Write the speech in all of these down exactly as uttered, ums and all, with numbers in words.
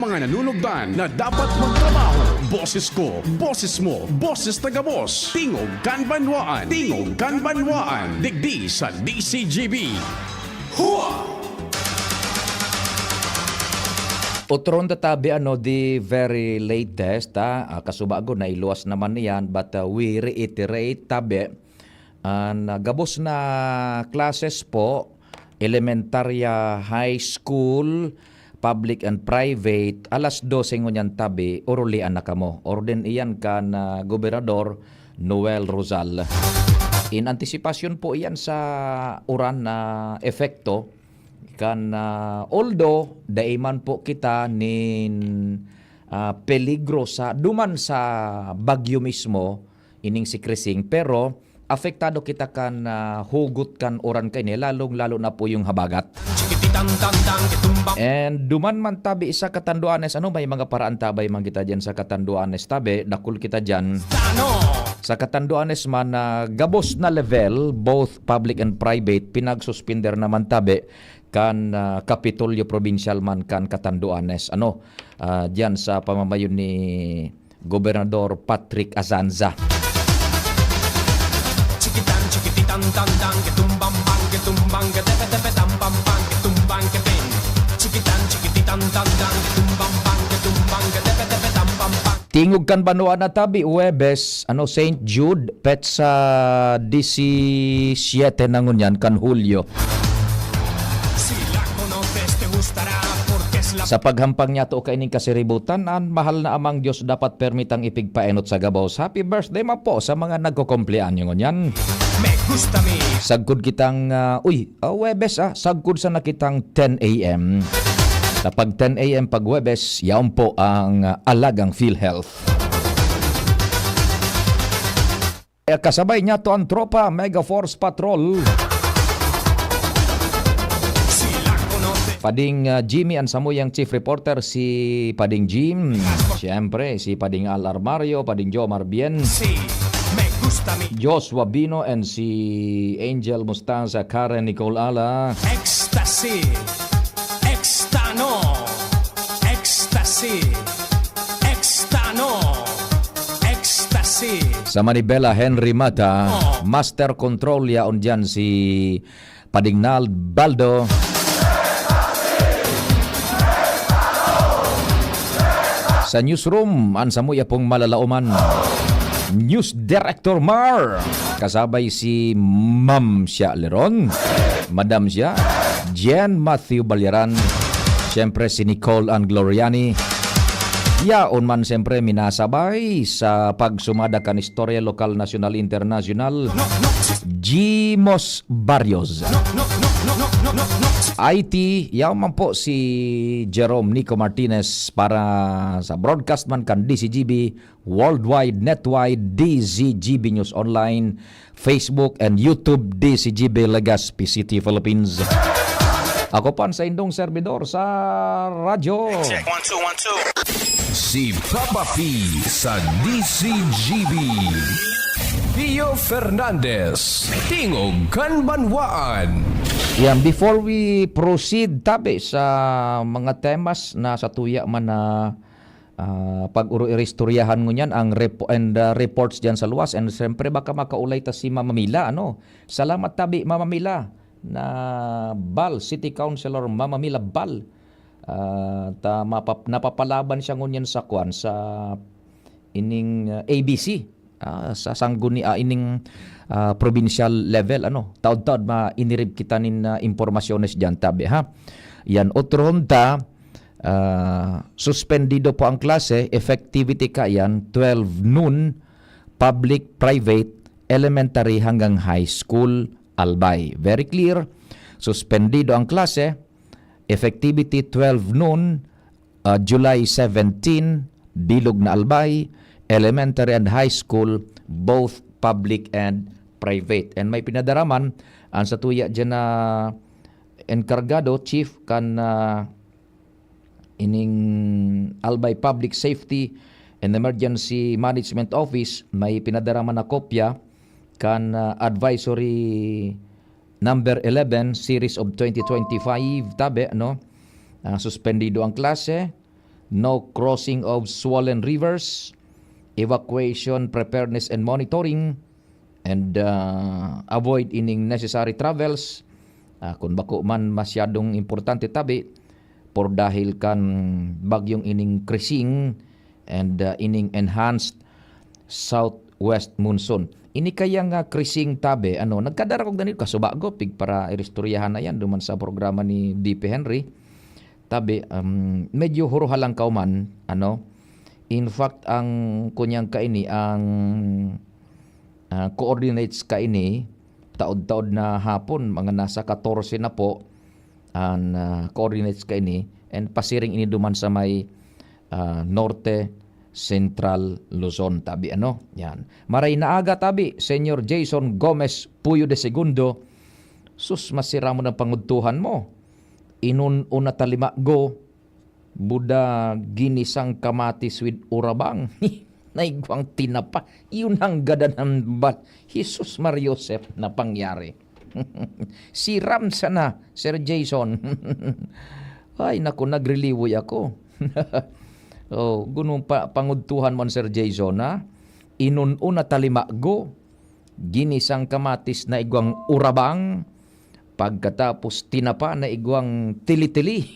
Mga nanunugdan na dapat magtrabaho. Boses ko, boses mo, boses na gabos. Tingog kan Banwaan. Tingog kan Banwaan. Digdi sa D C G B. Hua! Otro na tabi, ano, the very latest, ha? Ah, kasubago, nailuwas naman iyan, but, ah, we reiterate, tabi, an, ah, gabos na classes po, elementarya, high school, public and private, alas dose ngunyan tabi, urulian na kamo. Orden iyan kan, ah, Gobernador Noel Rosal. In anticipation po iyan sa uran na epekto kan, ah, although dai man po kita nin, ah, peligro sa, duman sa bagyo mismo, ining si Krising, pero apektado kita kan, ah, hugot kan uran kaini, lalong-lalo na po yung habagat. And duman man tabi sa Catanduanes, ano, may mga paraan tabay man kita diyan sa Catanduanes tabi, dakul kita diyan. Sa Catanduanes man, ah, gabos na level, both public and private, pinagsuspender naman tabi kan, ah, Kapitolyo Probinsyal man kan Catanduanes. Ano, ah, diyan sa pamamayon ni Gobernador Patrick Azanza. Chikitan, chikititan, tan, tan, ketumbang, bang, ketumbang, ketepe, tepe, tambang, bang, ketumbang, keteng. Chikitan, chikititan, tan, tan, ketumbang, bang, ketumbang, ketepe, tepe, tambang, bang. Tingog kan banwaan na tabi, Huwebes, ano, Saint Jude, petsa disisiete na ngunyan kan Hulyo. Sa paghampang niya too kaining kasiributan, an mahal na Amang Dios dapat permitang ipigpaenot sa gabos. Happy birthday man po sa mga nagkukumpleanyo ngunyan. Sagkod kitang, ah, uy, ah, Huwebes, ah, sagkod sana kitang ten a m. Sa pag ten a m pag Huwebes, yaon po ang, ah, alagang PhilHealth. Kasabay niya to ang tropa, Mega Force Patrol. Pading, ah, Jimmy, ang samuyang chief reporter, si Pading Jim. Siyempre, si Pading Al Armario, Pading Jomar Bien. Joshua Bino and si Angel Mustaza, Karen Nicole Ala. Ecstasy. Extano. Ecstasy. Extano. Ecstasy. Sa Manibela, Henry Mata, Master Control, yaon diyan si Pading Nald Baldo. Sa newsroom, an samuya pong malalaoman, News Director Mar. Kasabay si Ma'am siya Leron, Madam siya, Jen Matthew Balyaran, siyempre si Nicole Ann Gloriani. Yaon man siyempre minasabay sa pagsumada kan istorya lokal, nasyonal, internasyonal, Jimos Barrios. I T, yaon man po si Jerome Nico Martinez para sa broadcast man kan D C G B, Worldwide Netwide, D Z G B News Online, Facebook and YouTube, D Z G B Legazpi City, Philippines. Ako po ang saindong servidor sa radyo. Check, one, two, one, two. Si Papa P sa D Z G B. Pio Fernandez, Tingog kan Banwaan. Yan, before we proceed, tabi sa mga temas na sa tuya man na ah, pag-uru-, iristoryahan ngunyan ang repo-, and, ah, reports diyan sa luwas. And siyempre, baka makaulay ta si Mama Mila, ano? Salamat tabi, Mama Mila, na Bal, City Councilor Mama Mila Bal. Ah, ta-, mapap-, napapalaban siya ngunyan sa kwan, sa ining, ah, A B C, ah, sa sangguni-, ah, ining, ah, provincial level, ano? Taod-taod ma-, inirib kita nin, ah, impormasyones diyan, tabi, ha? Yan, otro ta, Ah, suspendido po ang klase, effectivity kaiyan, twelve noon, public, private, elementary hanggang high school, Albay. Very clear. Suspendido ang klase, effectivity twelve noon, ah, July seventeen, bilog na Albay, elementary and high school, both public and private. And may pinadaraman, ang satuya diyan na enkargado, chief, kan, ah, ining Albay Public Safety and Emergency Management Office, may pinadara man na kopya kan, ah, Advisory Number eleven, Series of twenty twenty-five, tabi, no? Ah, suspendido ang klase, no crossing of swollen rivers, evacuation, preparedness and monitoring, and, ah, avoid ining necessary travels. Ah, kun bako man masyadong importante tabi, por dahil kan bagyong ining Krising and, ah, ining enhanced southwest monsoon. Ini kaya nga Krising tabi, ano, nagkadara kog danit kasubago, pig para iristoryahan na yan duman sa programa ni D P Henry. Tabi, um, medyo huruhalang kauman, ano. In fact, ang kunyang kaini, ang, ah, coordinates kaini, taod-taod na hapon, mga nasa katorse na po, an, ah, coordinates kaini, and pasiring ini duman sa may, ah, Norte, Central Luzon, tabi, ano. Yan. Maray na aga, tabi, Senyor Jason Gomez Puyo de Segundo, sus, masiramon ang pangudtuhan mo. Inun-una ta lima go, buda ginisang kamatis with urabang. Naigwang tinapa. Iyon ang gadanan ba? Jesus Mar Joseph na pangyari. Siram sana, Sir Jason. Ay, naku, nagriliwoy ako. Oh, gunong pa, pangudtuhan mo an Sir Jason, ha? Inun-una ta lima go, ginisang kamatis na igwang urabang, pagkatapos tinapa na igwang tili-tili.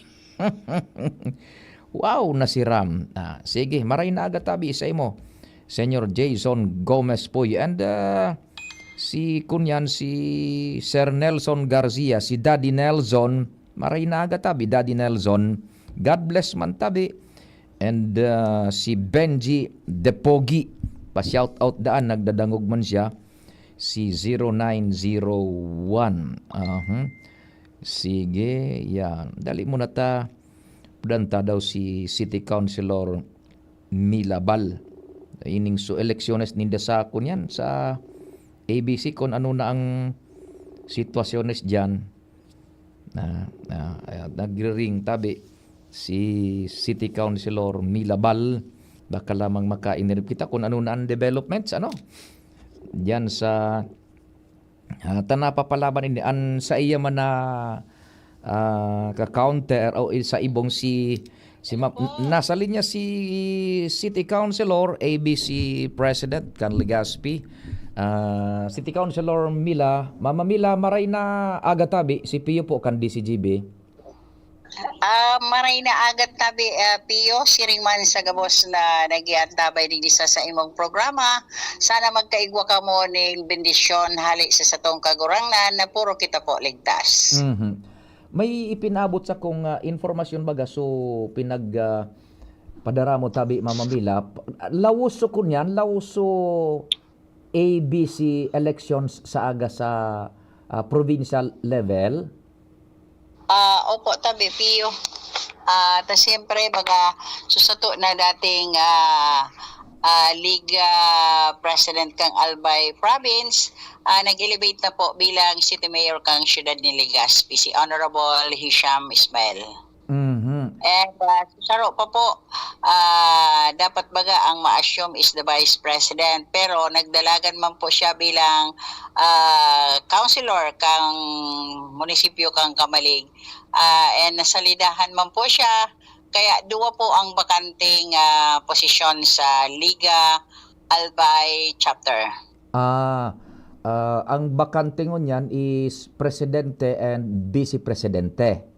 Wow, nasiram. Ah, sige, maray na aga tabi sa imo, Senyor Jason Gomez Puy. And, ah, si, kunyan, si Sir Nelson Garcia, si Daddy Nelson, maray na aga tabi, Daddy Nelson. God bless man tabi. And, ah, si Benji De Pogi, pa-shoutout daan, nagdadangog man siya. Si zero nine zero one. Aha. Sige, yan. Dali muna ta. Pudan ta daw si City Councilor Mila Bal. Ining su-, eleksyonnes ninda sa, kunyan, sa A B C, kung ano na ang sitwasyones diyan. Na, na, ah, nagre-ring tabi si City Councilor Mila Bal. Baka lamang makainirip kita kung ano na ang developments, ano? Diyan sa, ah, ta napapalaban ini, an saiya man na, ah, ka-counter o i-, sa ibong si, si ma-, n-, nasa linya si City Councilor, A B C President kan Legazpi, ah, City Councilor Mila. Mama Mila, maray na aga tabi, si Pio po kan D C G B. Ah, maray na aga tabi, ah, Pio, siring man sa gabos na nag-iantabay digdi sa, sa imong programa. Sana magkaigwa kamo ning bendisyon hali sa satong Kagurangnan na puro kita po ligtas. Mhm. May ipinabot sa kong, ah, informasyon baga, so pinag, ah, padara mo tabi, Mama Mila. P-, lawos so kunyan, lawos so A B C elections sa aga sa, ah, provincial level? Ah, opo, tabi, Pio. Ah, ta siyempre, baga, so sato na dating, ah, ah, Liga President kang Albay Province, ah, nag-elevate na po bilang City Mayor kang siyudad ni Legazpi, si Honorable Hisham Ismail. Mhm. And, ah, sa saro pa po, ah, dapat baga ang ma-assume is the Vice President. Pero nagdalagan man po siya bilang, ah, councilor kang munisipyo kang Camalig. Ah, and nasalidahan man po siya. Kaya duwa po ang bakanteng, ah, posisyon sa Liga Albay Chapter. Ah, ah, ang bakante ngunyan is presidente and vice presidente.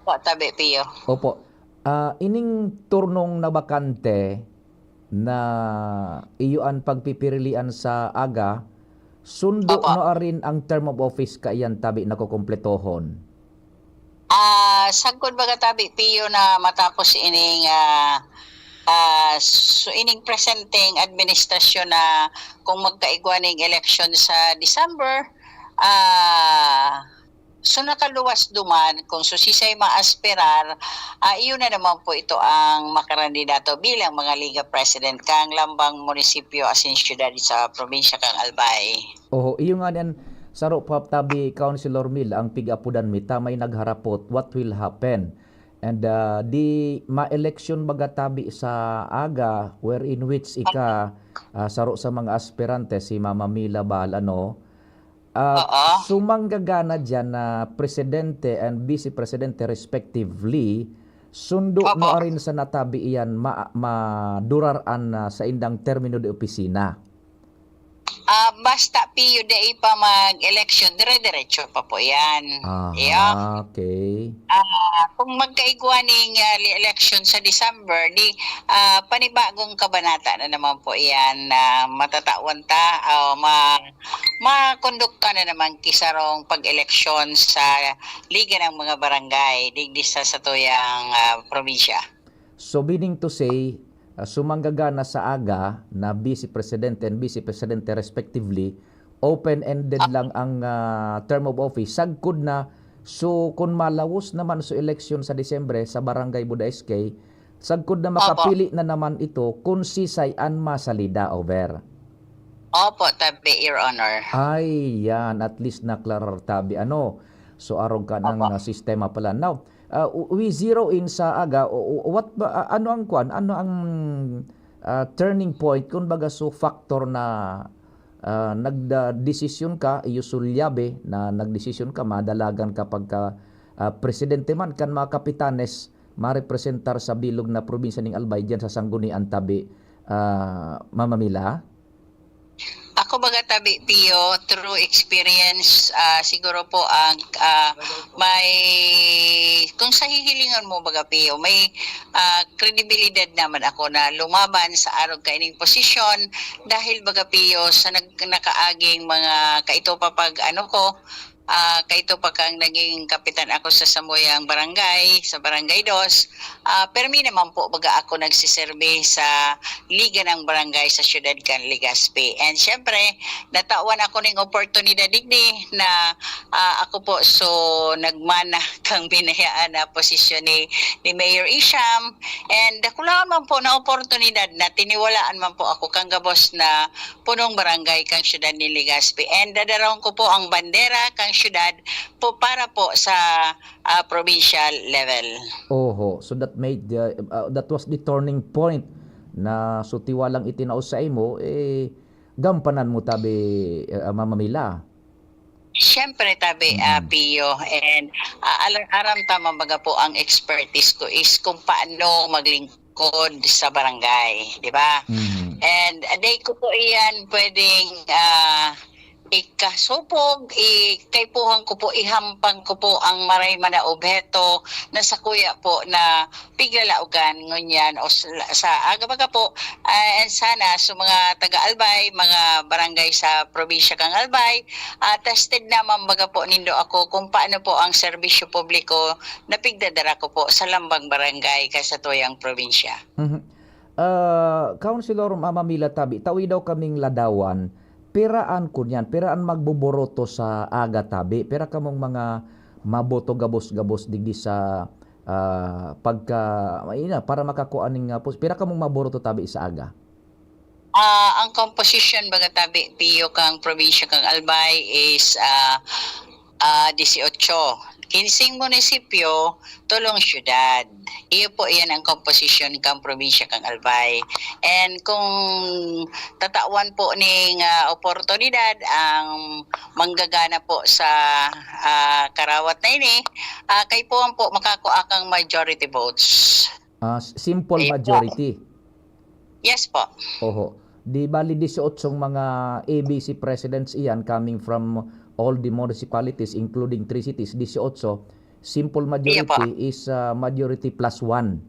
Opo, tabi, Pio. Opo. Ah, ining turnong nabakante na iyo an pagpipirilian sa aga, sundo Opo. na arin ang term of office kaiyan tabi nakukumpletohon? Ah, sagkod baga tabi, Pio, na matapos ining, ah, ah, so ining presenteng administrasyon na kung magkaigwa ning eleksyon sa December, ah, so nakaluwas duman, kung susisay maaspirar, ah, iyon na naman po ito ang makakandidato bilang mga Liga President kang lambang munisipyo asin syudad sa probinsya kang Albay. Oho, iyo nga niyan, saro pa tabi, Councilor Mil, ang pig-apodan mi, ta may nagharapot, what will happen? And, ah, di ma-eleksyon baga tabi sa aga, wherein which ika, ah, saro sa mga aspirante, si Mama Mila Bal, ano? Ah, Oo. so manggagana diyan na presidente and vice presidente respectively, Sundo Opo. no arin sa natabi iyan ma madurar an, ah, saindang termino de opisina? Ah, basta piyo dai pa mag-election, dire-diretso pa po yan. Iyo. Aha, okay. Ah, kung magkaigwa ning, ah, li- election sa December, di ah, panibagong kabanata na naman po iyan na matatawan ta o ma makondukta na naman kisarong pag-eleksyon sa Liga ng mga Barangay digdi sa satuyang, ah, probinsya. So, meaning to say, ah, sumanggagana sa aga na Vice Presidente and Vice Presidente respectively, open-ended lang ang, ah, term of office. Sagkod na, so kun malawos naman so eleksyon sa Disyembre sa Barangay Buda S K, sagkod na Opo. makapili na naman ito kun sisay an masalida, over. Opo, tabi, Your Honor. Ay, yan. At least naklarar tabi. Ano? So, arog ka ng Opo. ah, sistema pala. Now, ah, w- we zero in sa aga. O, o- what ba, ah, ano ang kwan? Ano ang ah, turning point? Kung baga, so factor na ah, nagdesisyon ka, iyo sulyabe na nagdesisyon ka, madalagan ka pagka ah, presidente man kan mga kapitanes, marepresentar sa bilog na probinsya ning Albay diyan sa Sangguniang Tabi, ah, Mama Mila? Ako baga tabi, Pio, through experience, ah, siguro po ang ah, may, kung sa hihilingan mo baga, Pio, may ah, kredibilidad naman ako na lumaban sa arog kaining posisyon dahil baga, Pio, sa nag nakaaging mga kaito pa pag ano ko, ah, kaito pa kang naging kapitan ako sa samuyang barangay, sa Barangay Dos, ah, permi naman po baga ako nagsiserbi sa Liga ng Barangay sa siyudad kan Legazpi. And syempre, natawan ako ning oportunidad digdi na ah, ako po so nagmana kang binayaan na posisyon ni ni Mayor Isham, and dakulaon man po na oportunidad na tiniwalaan man po ako kang gabos na punong barangay kang siyudad ni Legazpi, and dadarawon ko po ang bandera kang siyudad po para po sa ah, provincial level. Oho, so that made the, ah, that was the turning point na so tiwalang itinao sa imo, eh, gampanan mo tabi, ah, Mama Mila. Siyempre, tabi, ah, Mm. Pio, and ah, alam, aram tama baga po ang expertise ko is kung paano maglingkod sa barangay, di ba? Mhm. And ah, di ko po iyan pwedeng ah, ikasupog, i kaipuhan ko po, ihampang ko po ang maray man na obheto na sakuya po na piglalaogan ngunyan o sa, sa aga baga po, ah, and sana sa mga taga Albay, mga barangay sa probinsya kang Albay, ah, tested naman baga po nindo ako kung paano po ang serbisyo publiko na pigdadara ko po sa lambang barangay kan satuyang probinsya. Mhm. Ah, Councilor Mama Mila tabi, tawi daw kaming ladawan. Pira an kunyan, pira an magboboroto sa aga tabi? Pira kamong mga maboto gabos-gabos digdi sa ah, pagka, ina, para makakua ning ah, pos-, pira kamong maboto tabi sa aga? Ah, ang composition baga tabi, Pio, kang probinsya kang Albay is ah, ah, dieciocho. Kinsing munisipyo, tolong syudad. Iyo po iyan ang composition kang probinsya kang Albay. And kung tatawan po ning ah, oportunidad ang manggagana po sa ah, karawat na ini, ah, kaipuhan po makakua kang majority votes. Ah, s- simple Ayun po. majority. Yes po. Oho. Di bali dieciocho mga A B C presidents iyan coming from all the municipalities including three cities, dieciocho. Simple majority po. is ah, majority plus one.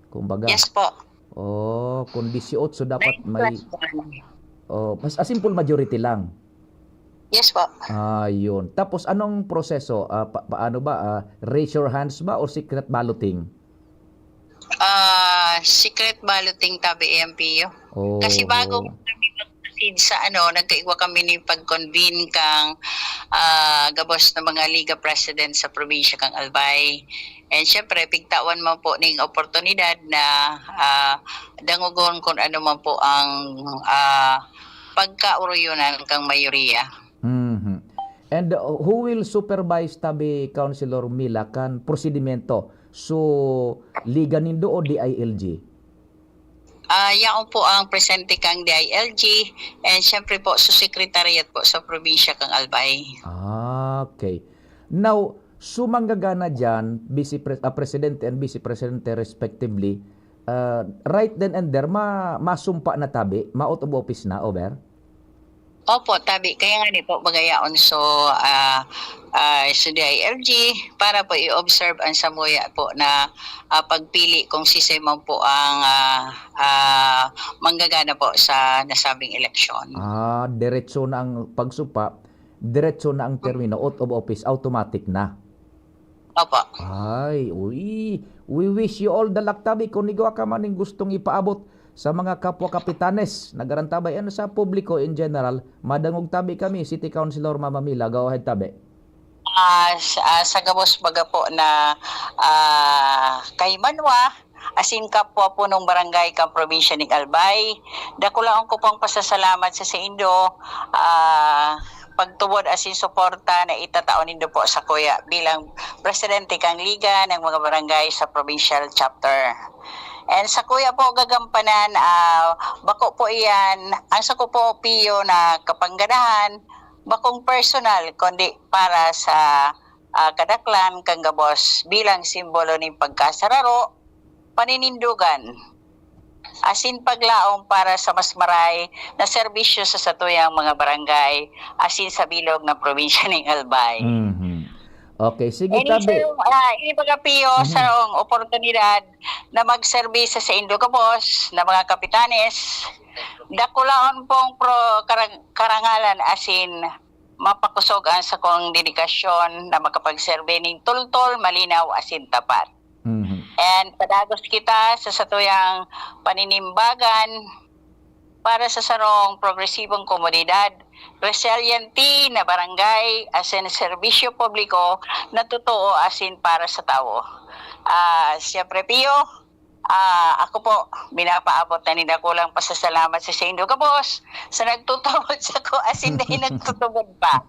Kumbaga. Yes po. Oh, kung dieciocho dapat Nine may plus one. Oh, mas a simple majority lang. Yes po. Ayun. Tapos anong proseso? Ah, pa- paano ba? Ah, raise your hands ba o secret balloting? Ah, secret balloting tabi, M P U. Oh. Kasi bago kami mag-proceed sa ano, nagkaigwa kami ni pag-convene kang ah, gabos na mga Liga President sa probinsya kang Albay. And syempre, pigtawan man po ning oportunidad na ah, dangogon kung ano man po ang ah, pagkauruyunan kang mayoriya. Mhm. And uh, who will supervise tabi, Councilor Mila, kan prosedimento? So, Liga nindo o D I L G? Ah, yaon po ang presente kang D I L G and syempre po sa secretariat po sa probinsya kang Albay. Ah, okay. Now, So, manggagana diyan, Vice Pre-, ah, Presidente and Vice Presidente respectively, ah, right then and there, ma-, masumpa na tabi, ma-out of office na, over? Opo, tabi. Kaya nga ni po, bagayaon so, ah, ah, so D I L G para po i-observe ang samuya po na, ah, pagpili kung sisay man po ang, ah, ah, manggagana po sa nasabing eleksyon. Ah, diretso na ang pagsupa, diretso na ang termino, out of office, automatic na. Opo. Ay, uy, we wish you all the luck, tabi. Kung igwa ka man ning gustong ipaabot sa mga kapwa kapitanes, nagarantabay, ano, sa publiko in general, madangog tabi kami, City Councilor Mama Mila, go ahead, tabi. Ah, sa, ah, sa gabos baga po na, ah, kaimanwa, asin kapwa punong barangay kan probinsya ning Albay, dakulaon ko pong pasasalamat sa saindo, ah, pagtubod asin suporta na itatao nindo po sa kuya bilang presidente kan Liga ng mga Barangay sa Provincial Chapter. And sa kuya po gagampanan, ah, bako po iyan, ang sako po piyo na kapangganahan, bakong personal, kundi para sa, ah, kadaklan kan gabos bilang simbolo nin pagkasararo, paninindogan, asin paglaom para sa mas maray na serbisyo sa satuyang mga barangay asin sa bilog na probinsya ning Albay. Mhm. Okay, sige, And tabi. Sir, ah, ini baga piyo Mhm. sa oportunidad na magserbi sa saindo gabos na mga kapitanes, dakulaon pong pro-, karang-, karangalan asin mapakosog ang sakong dedikasyon na makapagserbi ning toltol, malinaw asin tapat. Mhm. And padagos kita sa satuyang paninimbagan para sa sarong progresibong komunidad, resilient na barangay, asin serbisyo publiko na totoo asin para sa tawo. Ah, siyempre, Pio, ah, ako po, minapaabot na nin dakulang pasasalamat sa saindo gabos sa nagtutubod sako asin dai nagtutubod pa.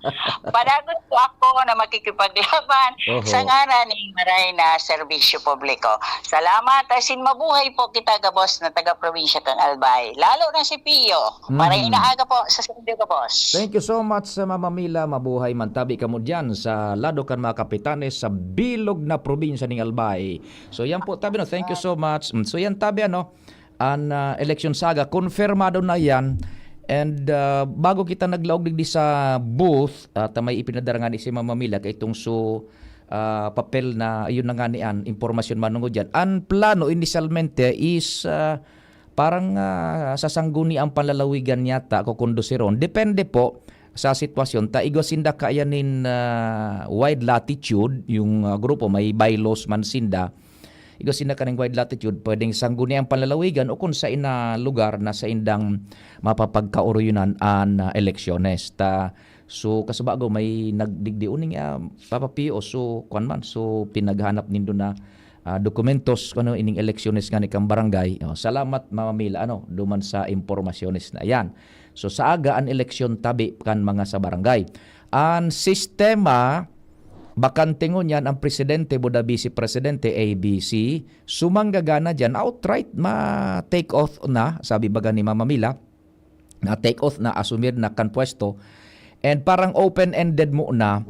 Padagos po ako na makikipaglaban Oho. sa ngaran ning maray na serbisyo publiko. Salamat asin mabuhay po kita gabos na taga-probinsya kan Albay, lalo na si Pio. Maray Mhm. na aga po sa saindo gabos. Thank you so much, Mama Mila. Mabuhay man tabi kamo diyan sa lado kan mga kapitanes sa bilog na probinsya ning Albay. So, yan po, tabi, no? Thank you so much. Mm, so, yan, tabi, ano, an, ah, eleksyon saga, konfirmado na yan. And, ah, bago kita naglaog digdi sa booth, at may ipinadara nga ni si Mama Mila kay itong so, ah, papel na, ayun na nga ni an, impormasyon manungod yan. An plano inisyalmente is, ah, parang, ah, sa sangguniang panlalawigan yata kukondusiron. Depende po sa sitwasyon. Ta igwa sinda kaya nin, ah, wide latitude, yung, ah, grupo, may bylaws man sinda. Igwa sinda kaning wide latitude, pwedeng sangguniang panlalawigan o kung sa ina lugar na sa indang mapapagkaoroyonan an, ah, eleksyones. Ta, so, kasubago, may nagdigdi uning, ah, Papa Pio, so, kwan man, so, pinaghanap nindo na, ah, dokumentos, ano, ining eleksyones nga ni kang barangay. Oh, salamat, Mama Mila, ano, duman sa impormasyones na yan. So, sa aga, an eleksyon tabi kan mga sa barangay. An sistema, bakante ngunyan ang presidente, buda vice presidente, A B C, sumanggagana dyan, outright ma-take off na, sabi baga ni Mama Mila, na take off na, asumir na kan pwesto. And parang open-ended mo na,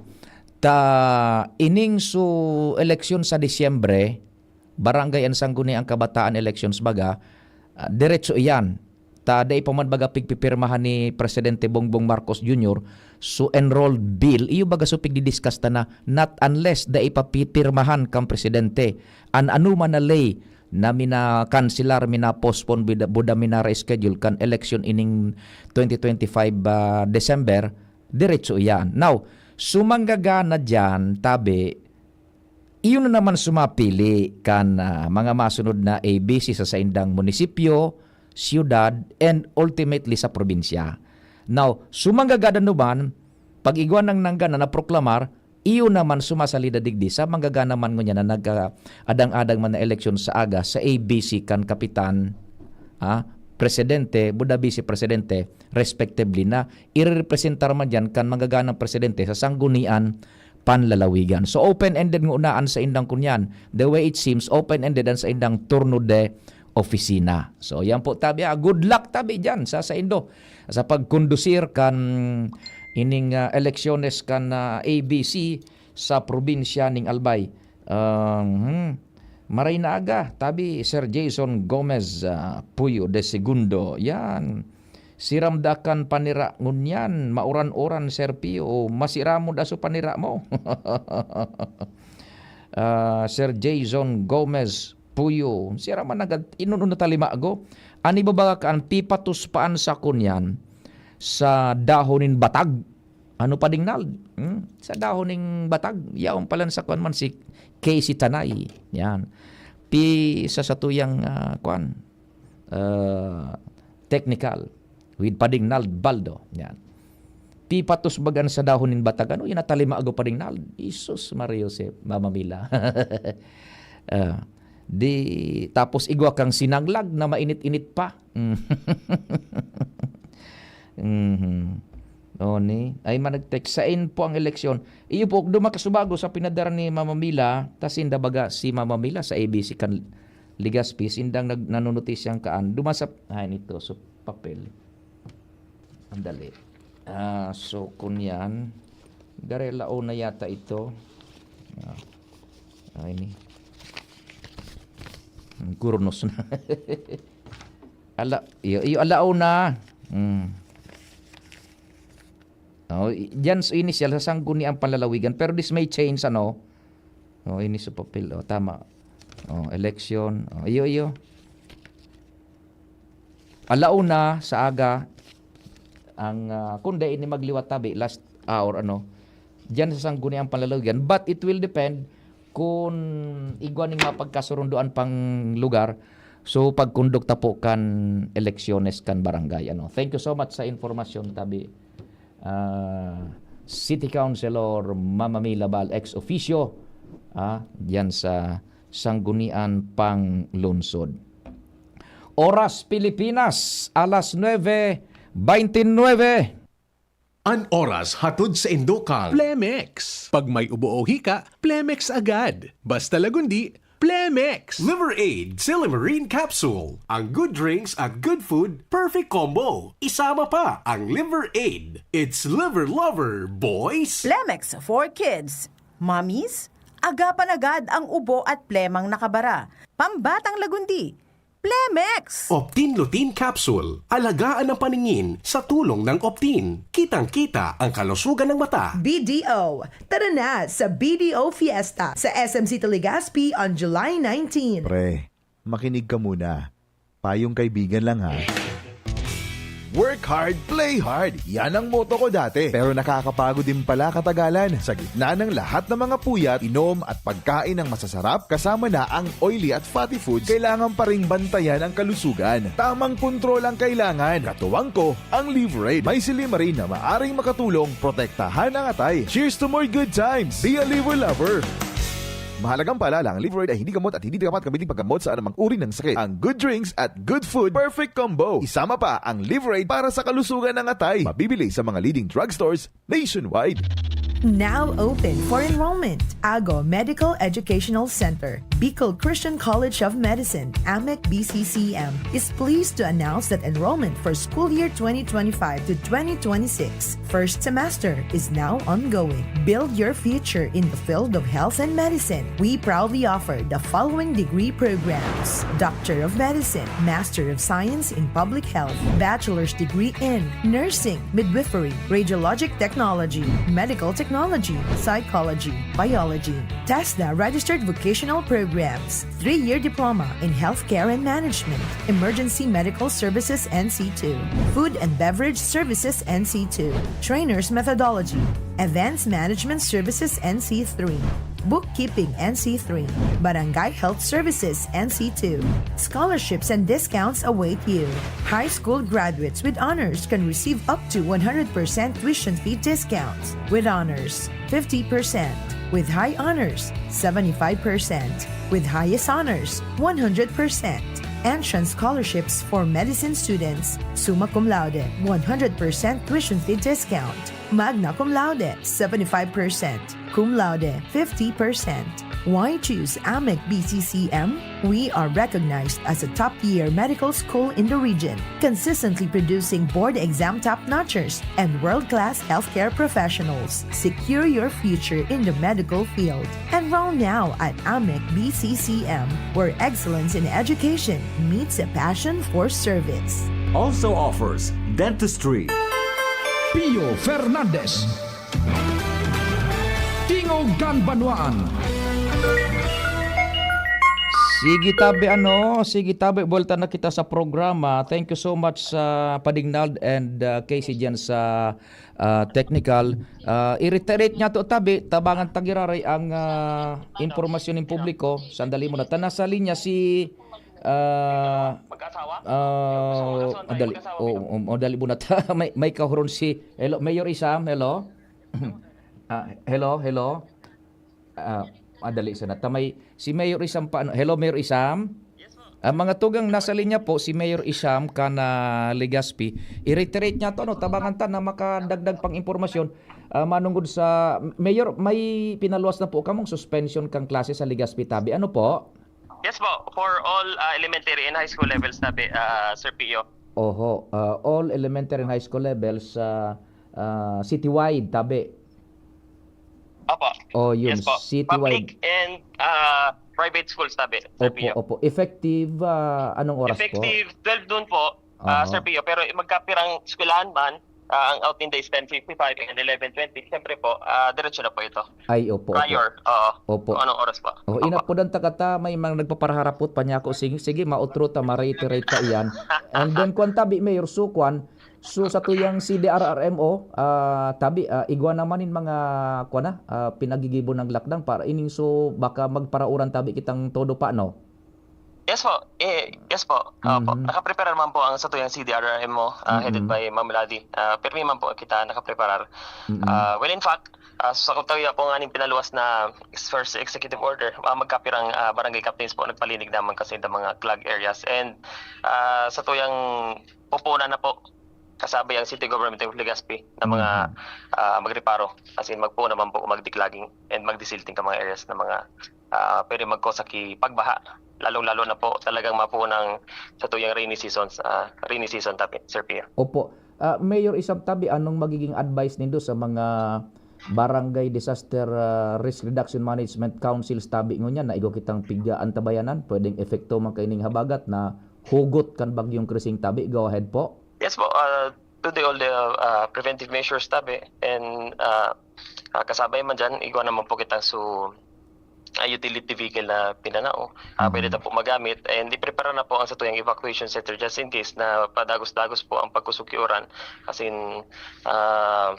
ta ining su eleksyon sa Disyembre, barangay ang sangguniang kabataan elections baga, ah, diretso iyan. Ta dai pa man baga pigpipirmahan ni Presidente Bongbong Marcos Junior, so enrolled bill, iyo baga so pigdi-discuss ta na, not unless dai pa pipirmahan kan presidente an anoman na ley na mina-kanselar, mina-postpone, buda, buda mina-reschedule kan election ining twenty twenty-five, ah, December, diretso iyan. Now, sumanggagana diyan, tabi, iyo na naman sumapili kan, ah, mga masunod na A B C sa saindang munisipyo, siyudad, and ultimately sa probinsya. Now, sumanggagana naman, pag igwa nang nanggana na proklamar, iyo naman sumasalida digdi sa manggagana man ngunyan na nagka-adang-adang man na eleksyon sa aga sa A B C kan kapitan, ah, presidente, buda vice presidente, respectively, na irerepresentar man diyan kan manggaganang presidente sa sanggunian panlalawigan. So, open-ended nguna an saindang kunyan. The way it seems, open-ended an saindang turno de opisina. So, yan po, tabi, ah. Good luck, tabi, diyan sa saindo sa pagkondusir kan ining, ah, eleksyones kan, ah, A B C sa probinsya ning Albay. Um, hmm. Maray na aga, tabi, Sir Jason Gomez, ah, Puyo de Segundo. Yan. Siram da kan panira ngunyan, mauran-uran, Sir Pio, masiramon da so panira mo. Ah, Sir Jason Gomez Puyo, siram man agad, inun-, unu talima go. Ani ba baga kan pipatos paan sa kunyan sa dahon nin batag? Ano pa ding nald? Hmm? Sa dahon ning batag, yaon palan sa kuwan man si Casey Tanay. Yan. Pi sa satuyang, ah, kuwan, ah, technical with Pading Nald Baldo. Yan. Pipatos bagan sa dahon nin batag. Ano, inatalima ago Pading Nald? Jesus, Maria Josep, Mama Mila. Ah, di, tapos igwa kang sinanglag na mainit-init pa. Mhm. O, ni, ay, managtext, "Sain po ang eleksyon?" Iyo po, duman kasubago sa pinadara ni Mama Mila, ta sinda baga si Mama Mila sa A B C kan Legazpi, sindang nag-, nanunotisiang kaan. Duman sa, ay, nito, so, papel. Andali. Ah, so, kunyan, gare laon na yata ito. Ah, ay, ni. Hmm, kurnos na. Ala, iyo, iyo, alauna. Hmm. Oh, i-, diyan sa initial, sa Sangguniang Panlalawigan. Pero this may change, ano? Oh, ini sa papel. Oh, tama. Oh, election. Oh, iyo, iyo. Alauna sa aga, ang, ah, kundi ini magliwat tabi, last hour, ano, diyan sa Sangguniang Panlalawigan. But it will depend kun igwa ning mapagkasurundoan pang lugar. So, pagkondukta po kan eleksyones kan barangay, ano. Thank you so much sa informasyon, tabi, ah, City Councilor Mama May Labal, ex officio, ah, diyan sa Sanggunian pang Lungsod. Oras Pilipinas, alas nuebe baynte nuebe. An oras hatod saindo kan Plemex. Pag may ubo o hika, Plemex agad. Basta lagundi, Plemex. Liver Aid, Silymarin Capsule. Ang good drinks at good food, perfect combo. Isama pa ang Liver Aid. It's Liver Lover, boys! Plemex for kids. Mommies, agapan agad ang ubo at plemang nakabara. Pambatang lagundi. Plemex! Optin Lutein Capsule. Alagaan ang paningin sa tulong ng Optin. Kitang-kita ang kalusugan ng mata. B D O. Tara na sa B D O Fiesta sa S M City Legazpi on July nineteen. Pre, makinig ka muna. Payong kaibigan lang, ha. Work hard, play hard. Yan ang motto ko dati. Pero nakakapagod din pala katagalan. Sa gitna ng lahat ng mga puyat, inom at pagkain ng masasarap, kasama na ang oily at fatty foods, kailangan pa ring bantayan ang kalusugan. Tamang kontrol ang kailangan. Katuwang ko, ang Liver Aid. May silymarin na maaring makatulong protektahan ang atay. Cheers to more good times! Be a Liver Lover! Mahalagang paalala, ang Liver Aid ay hindi gamot at hindi dapat gamitin paggamot sa anumang uri ng sakit. Ang good drinks at good food, perfect combo. Isama pa ang Liver Aid para sa kalusugan ng atay. Mabibili sa mga leading drugstores nationwide. Now open for enrollment. Ago Medical Educational Center, Bicol Christian College of Medicine, AMEC B C C M, is pleased to announce that enrollment for school year twenty twenty-five to twenty twenty-six first semester is now ongoing. Build your future in the field of health and medicine. We proudly offer the following degree programs: Doctor of Medicine, Master of Science in Public Health, Bachelor's degree in Nursing, Midwifery, Radiologic Technology, Medical Technology, Psychology, Biology. TESDA registered vocational programs, three-year diploma in healthcare and management, emergency medical services N C two, food and beverage services N C two, trainers methodology, events management services N C three, bookkeeping N C three, barangay health services N C two. Scholarships and discounts await you. High school graduates with honors can receive up to one hundred percent tuition fee discounts, with honors, fifty percent, with high honors, seventy-five percent, with highest honors, one hundred percent. Entrance scholarships for medicine students, summa cum laude, one hundred percent tuition fee discount, magna cum laude, seventy-five percent, cum laude, fifty percent. Why choose AMEC B C C M? We are recognized as a top-tier medical school in the region, consistently producing board exam top-notchers and world-class healthcare professionals. Secure your future in the medical field. Enroll now at AMEC B C C M, where excellence in education meets a passion for service. Also offers dentistry. Pio Fernandez. Tingog kan Banwaan. Sige tabi ano, sige tabi, buwelta na kita sa programa. Thank you so much sa Padignald and uh, Casey dyan sa uh, technical. Uh, i-reiterate nga to tabi, tabangan ta giraray ang uh, impormasyon ng publiko. Sandali muna. Ta nasa linya si uh, Mag-asawa? uh, adali. Oh, um, adali muna ta. may, may kahuron si, hello, Mayor Isam, hello? Ah, hello, hello? Ah, madali sana. Tamay, si Mayor Isam pa, ano? Hello, Mayor Isam? Ah, mga tugang, nasa linya po si Mayor Isam kan Legazpi. I-reiterate niya to, ano, tabangan ta na makadagdag pang impormasyon. Ah, manungod sa Mayor, may pinaluwas na po kamong suspension kang klase sa Legazpi tabi. Ano po? Yes po, for all uh, elementary and high school levels tabi, uh, Sir Pio. Oho, ah, all elementary and high school levels sa ah, citywide tabi. Opo. Oh, yun, Yes po. citywide. Public and uh, private schools tabi, Sir Opo, Pio. opo. Effective ah, anong oras po? Effective twelve noon po, uh, Aha. Sir Pio. Pero magkapirang eskwelahan man, uh, ang outing day is ten fifty-five and eleven twenty. Siyempre po, uh, diretso na po ito. Ay, opo, opo. Prior. Oo. Opo. Kung anong oras po. Oh, Opo. inapodan ta kata may mga nagpaparharapot pa niya ako. Sige, sige, mautro ta, ma-reiterate ta iyan. And then, kwan tabi, Mayor, so, kwan, so, sa tuyang C D R R M O, ah, tabi, ah, igwa naman in mga, kwan na, ah, pinagigibo ng lockdown para ining so, baka magparauran tabi kitang todo pa, no? Yes po. Eh, yes po. Opo. Mhm. Nakaprepare naman po ang sa tuyang C D R R M O, uh, headed Mhm. by Ma'am Ladi. Uh, pirmi man po kita nakapreparar. Mhm. Uh, well, in fact, uh, sa katawiya po nga ning pinaluwas na ex- first executive order, uh, magkapirang uh, barangay captains po nagpalinig naman kasi ng mga clog areas. And uh, sa tuyang pupunan na po, kasabay ang City Government of Legazpi na mga Mhm. uh, magreparo. As in, magpuon naman po, magdeclogging and magdesilting ka mga areas na mga uh, pwede magkosa ki pagbaha. Lalong-lalo na po talagang mapuon ang sa tuyang rainy seasons, uh, rainy season tapi, Sir Pio. Opo. Ah, Mayor Isam Tabi, anong magiging advice nindo sa mga Barangay Disaster ah, Risk Reduction Management Councils tabi ngunyan na igwa kitang pigya antabayanan? Pwedeng epekto man kaining habagat na hugot kan Bagyong Krising tabi. Go ahead po. Yes po, uh, to do all the uh, preventive measures tabi and uh, uh, kasabay man dyan, igwa naman po kitang su uh, utility vehicle na pinanao. Uh, Mhm. Pwede na po magamit and iprepara na po ang sa tuyang evacuation center just in case na padagos-dagos po ang pagkusog ki uran. As in, uh,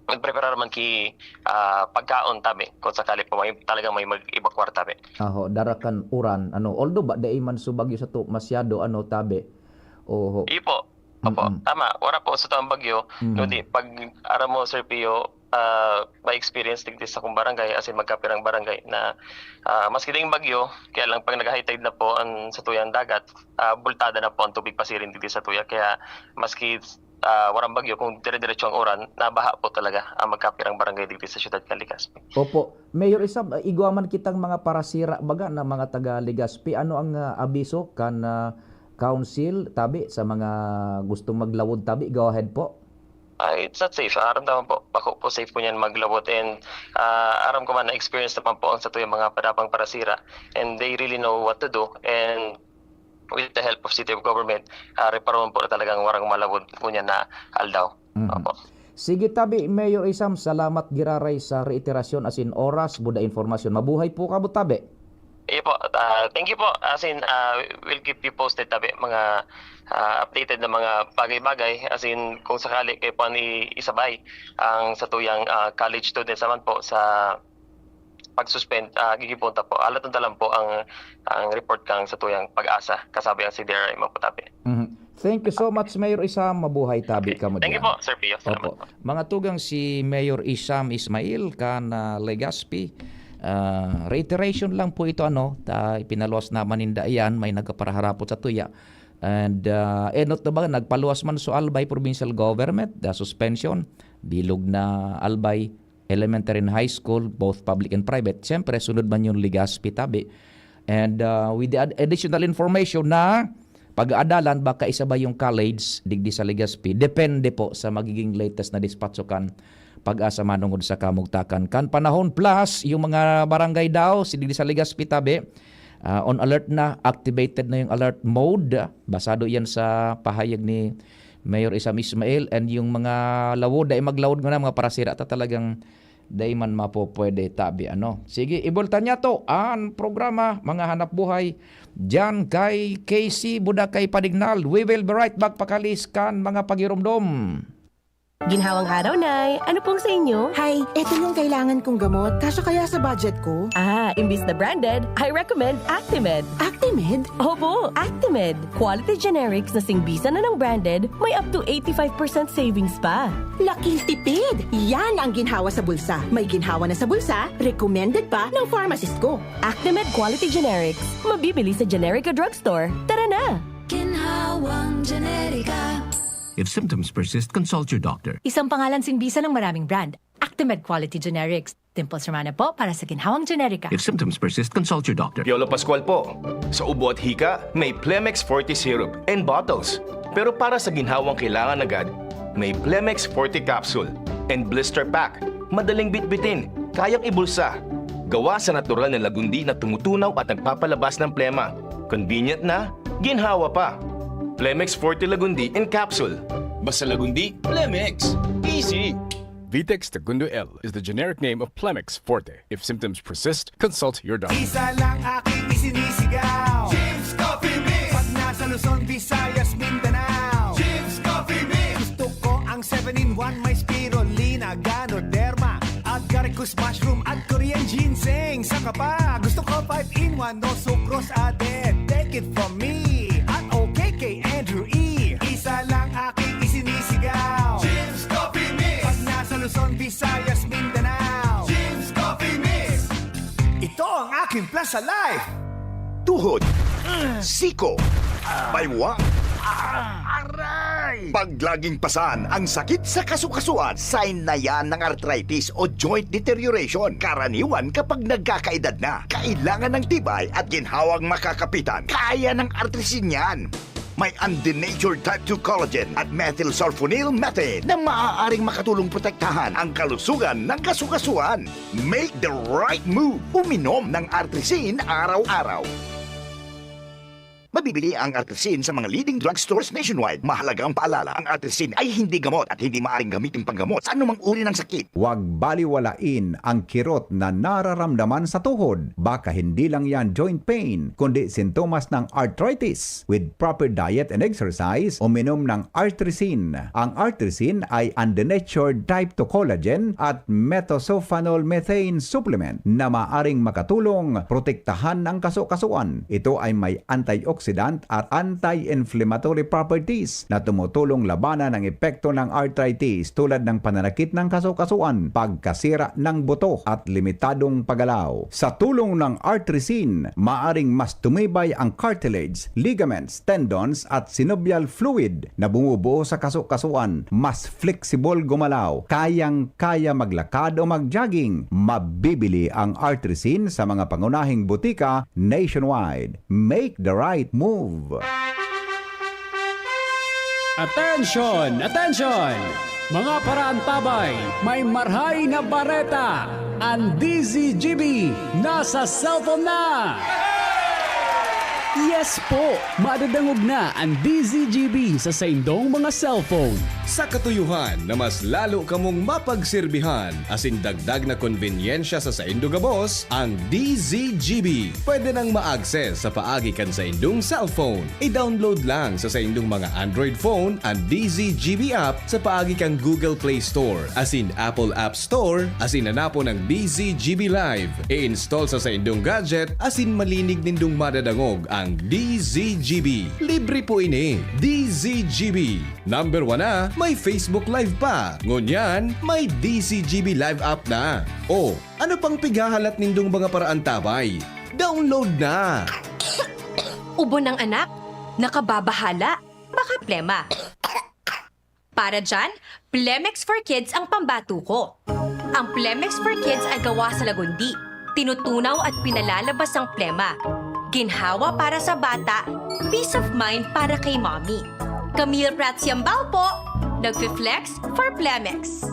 magprepara naman ki uh, pagkaon tabi kung sakali po may, talagang may mag-evacuar tabi. Aho, darakan uran, ano, although ba dai man so bagyo sa to masyado, ano, tabi. Oho. Iyo po. Opo, Mm-mm. Tama. Wala po sa taong bagyo. Mhm. Kundi pag aram mo, Sir Pio, ah, may experience digdi sa kong barangay, as in magkapirang barangay na ah, maski ding bagyo, kaya lang pag nag-high tide na po ang sa tuyang dagat, ah, bultada na po ang tubig pasiring digdi sa tuya. Kaya maski ah, warang bagyo, kung dire-diretso ang uran, nabaha po talaga ang magkapirang barangay digdi sa siyudad kan Legazpi. Opo. Mayor Isam, ah, igwa man kitang mga parasira baga na mga taga Legazpi. Ano ang ah, abiso kan ah, council tabi sa mga gustong maglawod tabi? Go ahead po. Ah, it's not safe. Ah, aram naman po. Bako po safe po niyan maglawot. And ah, aram ko man na experience naman po ang sa tuyang mga padapang parasira. And they really know what to do. And with the help of city of government, ah, reparon po na talagang warang malawod po niya na aldaw. Mhm. Opo. Sige tabi, Mayor Isam, salamat giraray sa reiterasyon asin oras, buda informasyon. Mabuhay po kamo tabi. Iyo po. Ah, thank you po. As in, ah, we'll keep you posted tabi mga ah, updated na mga bagay-bagay. As in, kung sakali kayo po ang i- isabay ang sa tuyang ah, college students naman po sa pag-suspend, ah, gigipunta po. Alatun ta lang po ang ang report kang sa tuyang pag-asa. Kasabi ang C D R M po tabi. Mhm. Thank you so much, Mayor Isam. Mabuhay tabi kamo Thank you dyan. Po, Sir Pio. Salamat Opo. Po. Mga tugang, si Mayor Isam Ismail kan ah, Legazpi. Ah, reiteration lang po ito, ano, ta, ipinaluwas naman ninda iyan, may nagkaparaharapot sa tuya. And uh, enot na ba, nagpaluwas man so Albay Provincial Government, the suspension, bilog na Albay, elementary and high school, both public and private. Siyempre, sunod man yung Legazpi tabi. And uh, with the ad- additional information na pag-aadalan, baka isa ba yung college digdi sa Legazpi. Depende po sa magiging latest na dispatcho kan Pag-asa manungod sa kamugtakan kan panahon. Plus, yung mga barangay daw, si digdi sa Legazpi tabi, ah, on alert na, activated na yung alert mode. Basado yan sa pahayag ni Mayor Isam Ismail, and yung mga lawod, dai maglawod ngona, mga parasira ta talagang dai man mapopwede tabi, ano. Sige, ibulta niya to, ang programa, Mga Hanap Buhay, diyan kay K C Budakay Padignal. We will be right back, pakalis kan mga pagirumdom. Ginhawang araw, Nay! Ano pong sa inyo? Hay, eto yung kailangan kong gamot. Kasya kaya sa budget ko? Ah, imbis na branded, I recommend Actimed. Actimed? Opo, Actimed. Quality generics na singbisan na ng branded, may up to eighty-five percent savings pa. Laking tipid! Yan ang ginhawa sa bulsa. May ginhawa na sa bulsa, recommended pa ng pharmacist ko. Actimed Quality Generics. Mabibili sa Generica Drugstore. Tara na! Ginhawang Generica. If symptoms persist, consult your doctor. Isang pangalan singbisan ng maraming brand. Actimed Quality Generics. Dimples Romana po para sa ginhawang generika. If symptoms persist, consult your doctor. Piolo Pascual po. Sa ubo at hika, may Plemex Forte Syrup and bottles. Pero para sa ginhawang kailangan agad, may Plemex Forte Capsule and Blister Pack. Madaling bitbitin, kayang ibulsa. Gawa sa natural na lagundi na tumutunaw at nagpapalabas ng plema. Convenient na, ginhawa pa. Plemex Forte Lagundi in Capsule. Basta Lagundi, Plemex. Easy! Vitex Segundo L is the generic name of Plemex Forte. If symptoms persist, consult your doctor. Isa lang aking isinisigaw. Jim's Coffee Mix. Pag nasa Luzon, Visayas, Mindanao. Jim's Coffee Mix. Gusto ko ang seven-in-one, may spirulina, ganoderma, agaricus mushroom at Korean ginseng. Saka pa, gusto ko five-in-one, no sucrose added. Take it from me. At okay kay Andrew E. Isa lang aking isinisigaw. Jim's Coffee Mix. Pag nasa Luzon, Visayas, Mindanao. Jim's Coffee Mix. Ito ang aking plan sa life. Tuhod, siko, baywang, aray! Pag laging pasan ang sakit sa kasukasuan, sign na yan ng arthritis o joint deterioration. Karaniwan kapag nagkakaedad na, kailangan ng tibay at ginhawang makakapitan. Kaya ng Artrisin yan. May undenatured type two collagen at methylsulfonyl methane na maaaring makatulong protektahan ang kalusugan ng kasukasuan. Make the right move. Uminom ng Artrisin araw-araw. Mabibili ang Artrisin sa mga leading drugstores nationwide. Mahalagang paalala, ang Artrisin ay hindi gamot at hindi maaring gamitin panggamot sa anumang uri ng sakit. Huwag baliwalain ang kirot na nararamdaman sa tuhod. Baka hindi lang yan joint pain, kundi sintomas ng arthritis. With proper diet and exercise, uminom ng Artrisin. Ang Artrisin ay undenatured type two collagen at methylsulfonyl methane supplement na maaring makatulong protektahan ang kasukasuan. Ito ay may antioxidant at anti-inflammatory properties na tumutulong labanan ang epekto ng arthritis tulad ng pananakit ng kasukasuan, pagkasira ng buto at limitadong paggalaw. Sa tulong ng Artrisin, maaring mas tumibay ang cartilage, ligaments, tendons at synovial fluid na bumubuo sa kasukasuan. Mas flexible gumalaw, kayang-kaya maglakad o mag-jogging. Mabibili ang Artrisin sa mga pangunahing butika nationwide. Make the right move. Attention! Attention! Mga paraantabay, may marhay na bareta! Ang D Z G B nasa cellphone na! Yes po! Madadangog na ang D Z G B sa saindong mga cellphone. Sa katuyuhan na mas lalo kamong mapagsirbihan asin dagdag na konbenyensya sa saindo gabos, ang D Z G B pwede nang ma-access sa paagi kan saindong cellphone. I-download lang sa saindong mga Android phone ang D Z G B app sa paagi kan Google Play Store asin Apple App Store asin hanapon ang D Z G B Live. I-install sa saindong gadget asin malinig nindong madadangog ang D Z G B. Libre po ini. D Z G B. Number one na, may Facebook Live pa. Ngunyan, may D Z G B Live app na. O, ano pang pighahalat nindong mga paraantabay? Download na! Ubo ng anak, nakababahala, baka plema. Para dyan, Plemex for Kids ang pambato ko. Ang Plemex for Kids ay gawa sa lagundi. Tinutunaw at pinalalabas ang plema. Ginhawa para sa bata, peace of mind para kay mommy. Camille Prats Yambao po, nagfi-flex for Plemex.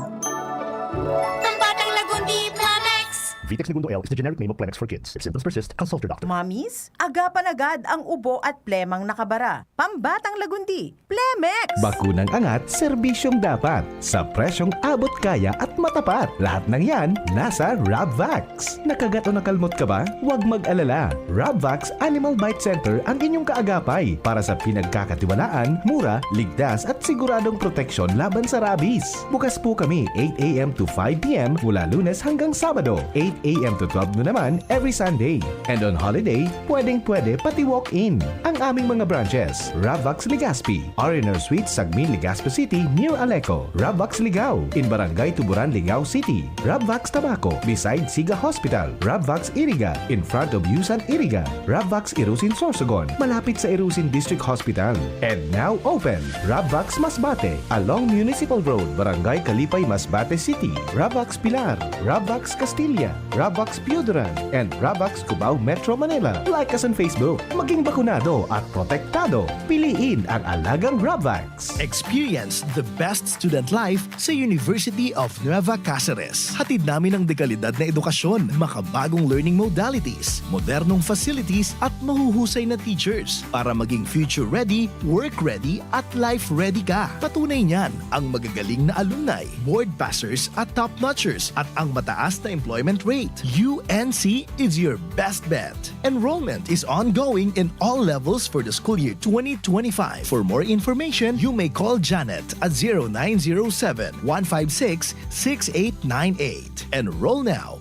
Pambatang Lagundi, Plemex! Vitex Negundo L is the generic name of Plemex for Kids. If symptoms persist, consult your doctor. Mommies, agapan agad ang ubo at plemang nakabara. Pambatang Lagundi, Plemex! Bakunang angat, serbisyong dapat. Sa presyong abot kaya at matapat. Lahat ng yan, nasa Rabvax. Nakagat o nakalmot ka ba? Huwag mag-alala. Rabvax Animal Bite Center ang inyong kaagapay para sa pinagkakatiwalaan, mura, ligtas at siguradong proteksyon laban sa rabies. Bukas po kami eight a m to five p m mula Lunes hanggang Sabado, eight a m to twelve noon naman every Sunday. And on holiday, pwedeng-pwede pati walk-in. Ang aming mga branches, Rabvax Legazpi, R and R Suite, Sagmin, Legazpi City, near Aleco, Rabvax Ligao, in Barangay Tuburan, Ligao City, Rabvax Tabaco, beside Siga Hospital, Rabvax Iriga, in front of Yusan Iriga, Rabvax Irusin Sorsogon, malapit sa Irusin District Hospital. And now open, Rabvax Masbate, along Municipal Road, Barangay Kalipay, Masbate City, Rabvax Pilar, Rabvax Castilla, Rabvax Pioduran, and Rabvax Cubao, Metro Manila. Like us on Facebook. Maging bakunado at protektado. Piliin ang alagang Rabvax. Experience the best student life sa University of Nueva Caceres. Hatid namin ang dekalidad na edukasyon, makabagong learning modalities, modernong facilities at mahuhusay na teachers para maging future-ready, work-ready at life-ready ka. Patunay niyan ang magagaling na alumni, board passers at top-notchers at ang mataas na employment rate. U N C is your best bet. Enrollment is ongoing in all levels for the school year twenty twenty-five. For more information, you may call Janet at zero nine zero seven, one five six, six eight nine eight. Enroll now.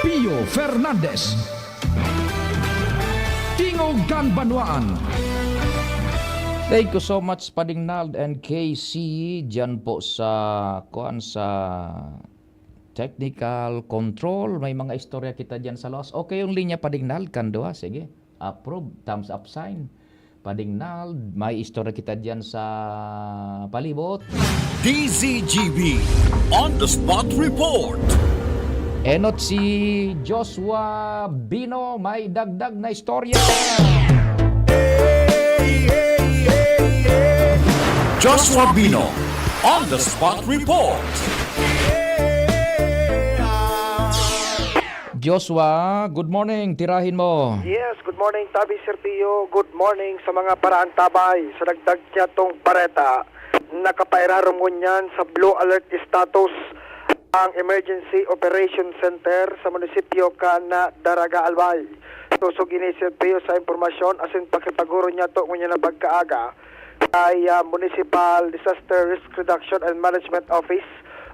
Pio Fernandez. Tingog kan Banwaan. Thank you so much, Pading Nald and K C, dyan po sa, kuan, sa technical control. May mga istorya kita dyan sa lawas. Okay yung linya, Pading Nald, kan duwa. Sige. Approve. Thumbs up sign. Pading Nald, may istorya kita dyan sa palibot. D Z G B On the Spot Report. Enot si Joshua Bino, may dagdag na istorya. Joshua Bino On the Spot Report. Joshua, good morning. Tirahin mo. Yes, good morning, Tabi Serpio. Good morning sa mga paraantabay. Sa dagdag niyatong bareta, nakapairarom ngunyan sa blue alert status ang Emergency Operation Center sa munisipyo kan Daraga Albay. Sosog ini, Serpio, sa impormasyon asin pakipagurong niyato ngunyan na pagkaaga kay, ah, Municipal Disaster Risk Reduction and Management Office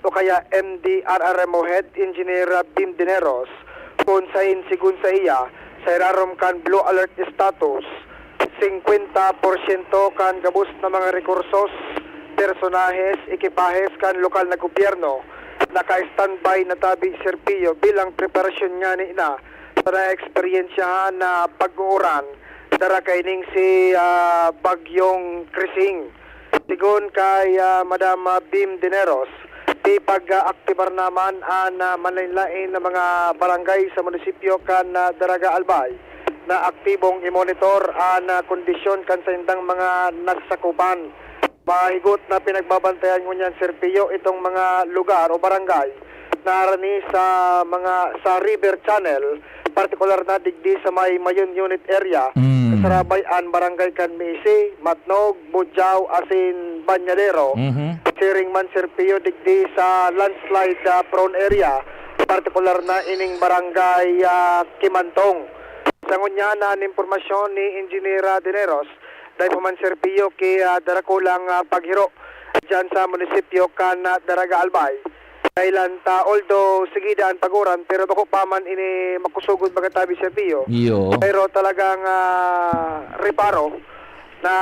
o kaya M D R R M O Head Engineer, ah, Bim Dineros, kun sain, sigun sa iya, sa irarom kan blue alert status, singkwenta porsyento kan gabos na mga rekursos, personahes, ekipahes kan lokal na gobyerno naka-standby na, Tabi Serpio, bilang preparasyon ngani na sa naeksperyensyahan na pag-uuran dara kaining si, ah, Bagyong Krising. Sigon kay, ah, Madam, ah, Bim Dineros, ipag-aaktibar na man an, ah, manlaen-laen na mga barangay sa munisipyo kan, ah, Daraga Albay na aktibong i-monitor an, ah, kondisyon kan saindang mga nasasakupan. Mahigot na pinagbabantayan ngunyan, Serpio, itong mga lugar o barangay na harani sa mga, sa river channel, partikular na digdi sa may Mayon Unit Area, Mm. kasarabay an barangay kan Misi, Matnog, Bujao, asin Bañadero. Mhm. Siring man, Serpio, digdi sa landslide, ah, prone area, partikular na ining barangay, ah, Kimantong. Sa ngunyan na impormasyon ni Engineer, ah, Dineros, dai pa man, Serpio, ki, ah, dara kulang, ah, paghiro dyan sa munisipyo kan, ah, Daraga Albay. Kailan ta, although sige daa an pag-uran, pero bako pa man ini makusugon, baga, Tabi Serpio. Iyo. Pero talagang, ah, reparo na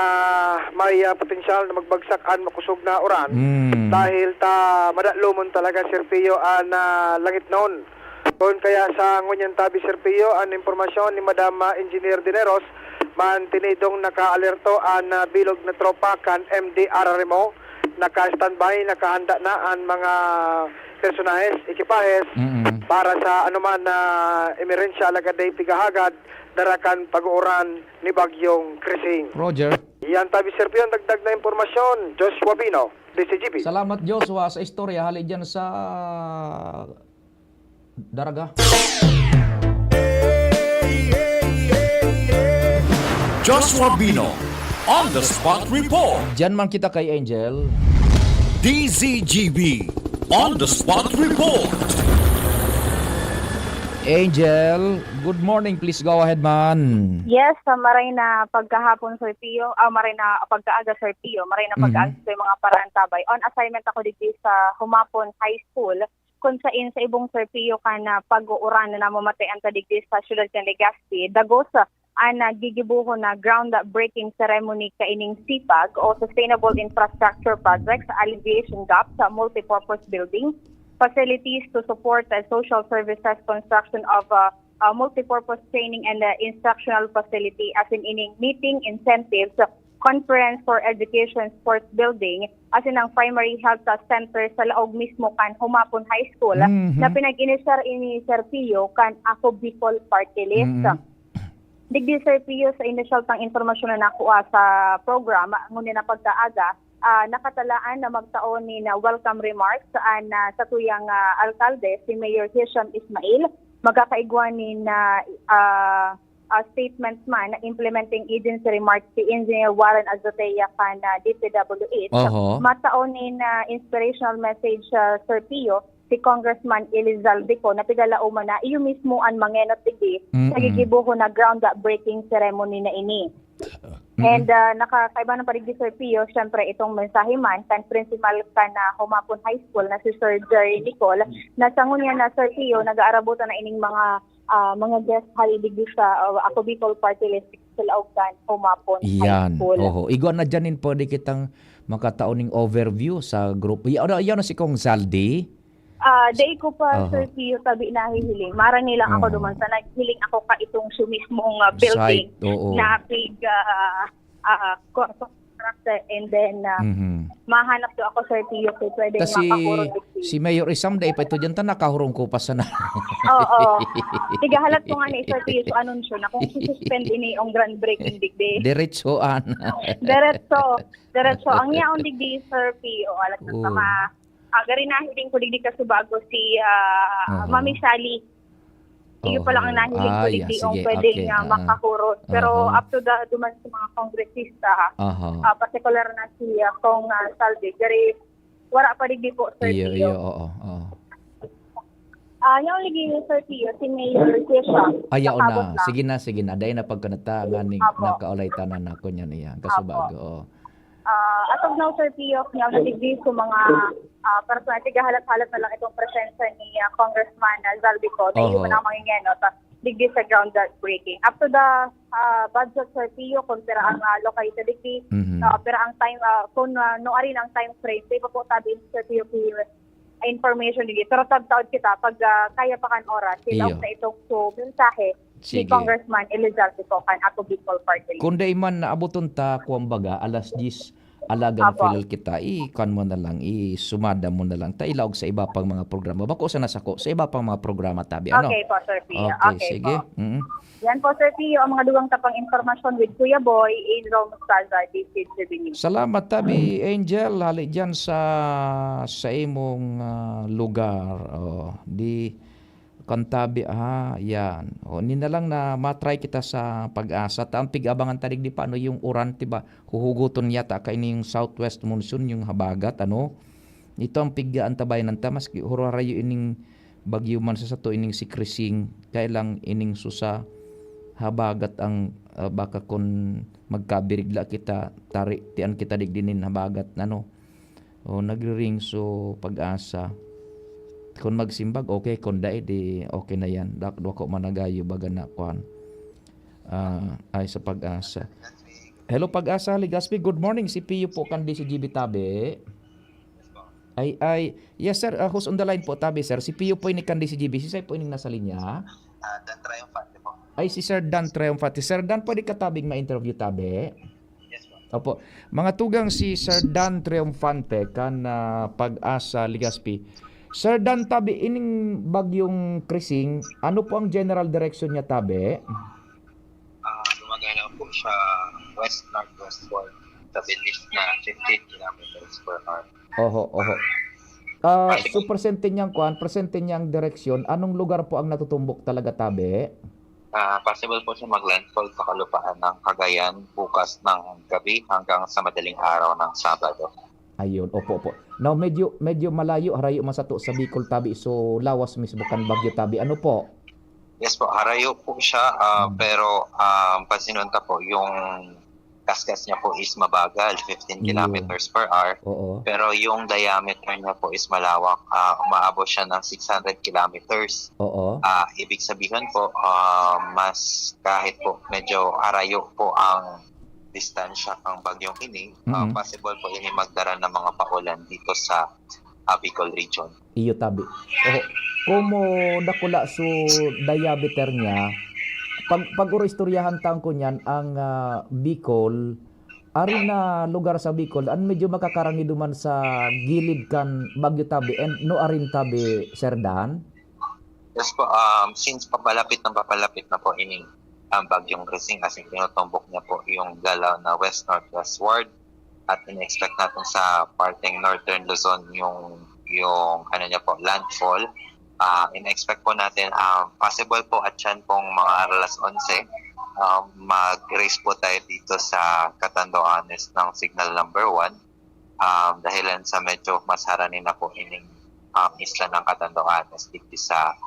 may, ah, potensyal na magbagsak an makusog na uran. Mm. Dahil ta madalumon talaga, Serpio, an, ah, langitnon. Kun kaya sa ngunyan, Tabi Serpio, an impormasyon ni Madam, ah, Engineer Dineros, mantinidong nakaalerto an, ah, bilog na tropa kan M D R R M O Naka-standby, nakahanda na an mga personahes, ekipahes Mm. para sa anoman na emerhensya, alagad dai pigahagad dara kan pag-uuran ni Bagyong Krising. Roger. Yan tabi, Sir Pio, ang dagdag na impormasyon. Joshua Bino, D C G B. Salamat, Joshua, sa istorya hali dyan sa Daraga. Joshua Bino, on the spot report. Diyan man kita kay Angel. D Z G B, on the spot report. Angel, good morning. Please go ahead, man. Yes, sa maray na pagkahapon, Sir Pio. Ah, maray na pagkaaga, Sir Pio. Maray na Mhm. pagkaaga sa mga paraantabay. On assignment ako digdi sa Humapon High School, kun sain sa ibong, Sir Pio, kan, ah, pag-uuran na namamatean ta digdi sa siyudad kan Legazpi, dagos, ah, an, ah, gigibohon na groundbreaking ceremony kaining SIPAG o Sustainable Infrastructure Projects Alleviation Gap sa Multipurpose Building, Facilities to Support, ah, Social Services, Construction of, ah, ah, Multipurpose Training and, ah, Instructional Facility, asin ining meeting, incentives, conference for education, sports building, asin ang primary health, ah, center sa laog mismo kan Humapon High School, Mhm. na pinag-inisyar ini, Sir Pio, kan Ako Bicol Party List. Mhm. Digdi, Sir Pio, sa inisyal tang impormasyon na nakuha sa programa, ngunyan na pagkaaga, ah, nakatalaan na magtao nin, ah, welcome remarks an, ah, satuyang, ah, alkalde, si Mayor Hisham Ismail. Magkakaigwa nin, ah, ah, ah, statements man na implementing agency remarks si Engineer Warren Azotea kan, ah, D P W H. Oho. Matao nin, ah, inspirational message, ah, Sir Pio, si Congressman Elizalde Co, na pigalaoman na iyo mismo an mangenot digdi sa Mhm. gigibohon na groundbreaking ceremony na ini. Mhm. And, ah, nakakaiba ng paligid, Sir Pio, syempre, itong mensahe man kan principal kan, ah, Humapon High School na si Sir Jerry Nicol, na sa ngunyan na, Sir Pio, nag-aarabutan na ining mga, ah, mga guest hali digdi sa, ah, Ako Bicol Party List sa laog kan Humapon High Yan. School. Oho. Igwa na dyan nin pwede kitang makatao ning overview sa group. Y-, ano, yan si Kong Zaldi? Ah, dai ko pa, Aha. Sir Pio, tabi nahihiling. Marani lang ako Aha. duman sa naghiling ako ka itong siya mismong, ah, building Site, oo. na pig, ah, ah, ko-, constructed, and then, ah, Mhm. mahanap do ako, Sir Pio, kung pwedeng Kasi makakurot digdi. si Mayor Isam, dai pa ito dyan, ta nakahurong ko pa sana. Oo. Tiga halat ko nga ni Sir Pio, so anunsyo na kung sususpend ini ang groundbreaking digdi. Diretsoan. Diretso. Diretso. Ang yaon digdi, Sir Pio, alas Oo. sa mga Ah, gari nahiling ko digdi kasubago si, ah, Aha. Mami Sally. Iyo pa lang ang Oho. nahiling ko Ah, yeah. digdi ang Sige, pwedeng, okay. ah, Ah. makahurot. Pero Aha. up to the, duman sa mga kongresista, Aha. ah, partikular na si, ah, Cong, ah, Saldi, gari wara pa digdi po, Sir Iyo, Pio. iyo, oo, oo. Ah, yaon lagi, Sir Pio, si Mayor Kesha, Ayaw nakabot na. lang. Sige na, sige na. Dahil na pagkanata nga ni, Apo. nakaulay tanan na ko niya niya. Apo. Kasubago, oo. Ah, as of now, Sir Pio, yaw na digdi sa mga, ah, personal, tigahalat-halat na lang itong presensya ni, ah, Congressman, ah, Zaldy Co, na Oho. iyo na ang mangingenot, ah, digdi sa groundbreaking. Up to the, ah, budget, Sir Pio, kung pira ang, ah, lokay sa digdi, Mhm. ah, pira ang time, ah, kung, ah, no, ari na ang time frame, di pa po tabi, Sir Pio, Pio, information digdi. Pero tagtaod kita, pag, ah, kaya pa kan oras, sila Iyo. sa itong so, mensahe ni Sige. Congressman Elizalde Co kan Ako Bicol Party List. Kung dai man naaboton ta, kumbaga, alas diyes, alagan Apo. filal kita, i-kwan mo na lang, isumada mo na lang. Ta ilaog sa iba pang mga programa. Bako sa nasako, sa iba pang mga programa, tabi, ano? Okay po, Sir Pio. Okay, Okay sige. po. Mm. Yan po, Sir Pio, ang mga dugang tapang impormasyon with Kuya Boy, Angel Mostaza, D C Tribune. Salamat, tabi, Angel. Hali dyan sa, sa imong, ah, lugar. Oh, di, Kantabi, ah, yan. O, ni na lang na matry kita sa PAGASA. Ta ang pig-abangan ta digdi paano yung uran, diba? Huhugoton yata kaini yung southwest monsoon, yung habagat, ano? Ito ang pig-aantabayan ta, maski hurarayo ining bagyo man sa sato, ining si Krising, kaya lang ining susa, habagat ang, ah, baka kun magkabirigla kita, tari, tian kita digdi nin habagat, ano? O, nagre-ring so PAGASA. Kung magsimbag, okay. Kung dai, di okay na yan. Dak-, dako managayo baga na, kwan. Ah, ay, sa PAGASA. Hello, PAGASA, Legazpi. Good morning. Si Pio po kan D C G B tabi. Ay, ay. Yes, sir. Ah, who's on the line po, tabi, sir? Si Pio po ini kan D C G B. Si Sir po ining nasa linya? Ah, Dan Triumphante po. Ay, si Sir Dan Triumphante. Sir Dan, pwede ka tabing ma-interview, tabi? Yes po. Opo. Mga tugang, si Sir Dan Triunfante kan, ah, Pag-asa, Legazpi. Sir Dan, tabi ining bagyong Krising, ano po ang general direction niya, tabi? Ah, gumagalaw po siya west-northwestward sa bilis na fifteen kilometers per hour. Oho, oho. Ah, Kasi so presente niyang kuan, presente niyang direksyon, anong lugar po ang natutumbok talaga, tabi? Ah, possible po siya mag-landfall sa kalupaan ng Cagayan bukas ng gabi hanggang sa madaling araw ng Sabado. Ayun, opo, opo. Now, medyo, medyo malayo, harayo man sato sa Bicol, tabi. So, lawas mismo kan bagyo, tabi. Ano po? Yes po, harayo po siya, ah, Hmm. pero, ah, pansinon ta po, yung kaskas niya po is mabagal, fifteen Yun. kilometers per hour. Oo. Pero yung diameter niya po is malawak, ah, umaabot siya ng six hundred kilometers. Oo. Ah, ibig sabihin po, ah, mas kahit po medyo harayo po ang distansya ng bagyong ini, ah, Mm. possible po ini magdara ng mga paulan dito sa, ah, Bicol region. Iyo, tabi. Oho, komo dakula so diameter niya, pag, pag-oro istoryahan ta ang kunyan, ang, ah, Bicol, ari na lugar sa Bicol, an medyo makakarani duman sa gilid kan bagyo, tabi, and no arin, tabi, Sir Dan? Yes po, um, since papalapit na papalapit na po ining, um, bagyong Krising, as in, tinutumbok niya po yung galaw na west-northwestward, at in-expect natin sa parteng Northern Luzon yung, yung, ano niya po, landfall. Ah, in-expect po natin, ah, possible po at yan pong mga alas onse, ah, mag-raise po tayo dito sa Catanduanes ng signal number one, um, dahilan sa medyo mas harani na po ining, um, isla ng Catanduanes digdi sa,